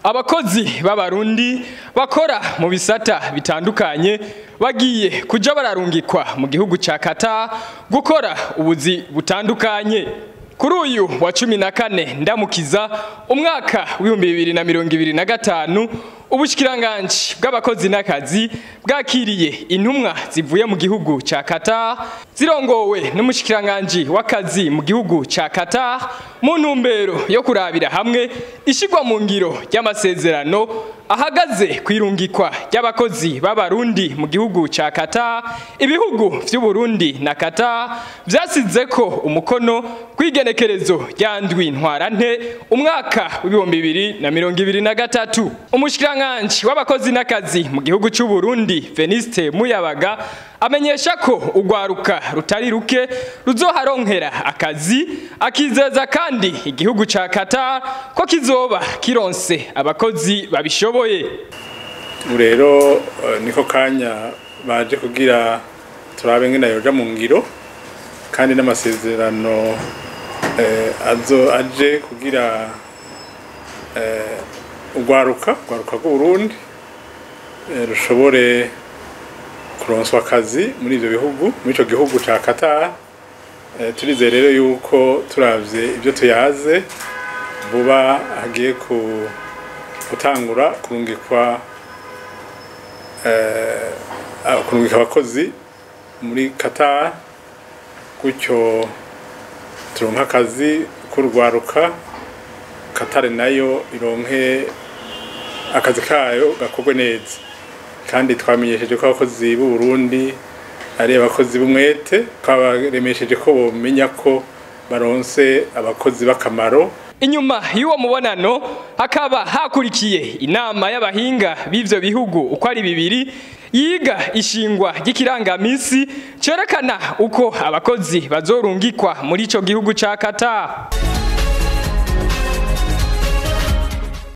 Abakozi b'Abarundi bakora mu bisata bitandukanye bagiye kuja bararungikwa mu gihugu ca Qatar gukora ubuzi butandukanye. Kuri uyu wa 14 Ndamukiza umwaka w'2025, ubushikiranganji bw'abakozi n'akazi bwakiriye intumwa zivuye mu gihugu ca Qatar zirongowe n'umushikiranganji w'akazi mu gihugu ca Qatar, mu ntumbero yo kurabira hamwe ishigwa mu ngiro ry'amasezerano ahagaze kwirungikwa ry'abakozi b'Abarundi mu gihugu ca Qatar. Ibihugu vy'Uburundi na Qatar vyasize ko umukono kw'igenekerezo rya 7 Ntwarante umwaka w'2023. Umushikiranganji w'abakozi n'akazi mu gihugu c'u Burundi, Veniste Muyabaga, amenyesha ko urwaruka rutari ruke ruzoharonkera akazi, akizeza kandi igihugu ca Qatar ko kizoba kironse abakozi babishoboye. Rero niko kanya baje kugira turabe ngene yoja mu ngiro, kandi n'amasezerano azo aje kugira urwaruka rw'Uburundi rushobore kuronswa akazi muri ivyo bihugu, muri ico gihugu ca Qatar. Turizeye rero yuko turavye ibyo tuyaze vuba hagiye gutangura kurungikwa abakozi muri Qatar, gutyo turonka akazi k'urwaruka, Qatar nayo ironke akazi kayo gakorwe neza. Kandi twamenyesheje ko abakozi b'u Burundi ari abakozi b'umwete, twabaremesheje ko bomenya ko baronse abakozi b'akamaro. Inyuma y'uwo mubonano hakaba hakurikiye inama y'abahinga b'ivyo bihugu uko ari bibiri, yiga ishingwa ry'ikirangamisi cerekana uko abakozi bazorungikwa muri ico gihugu ca Qatar.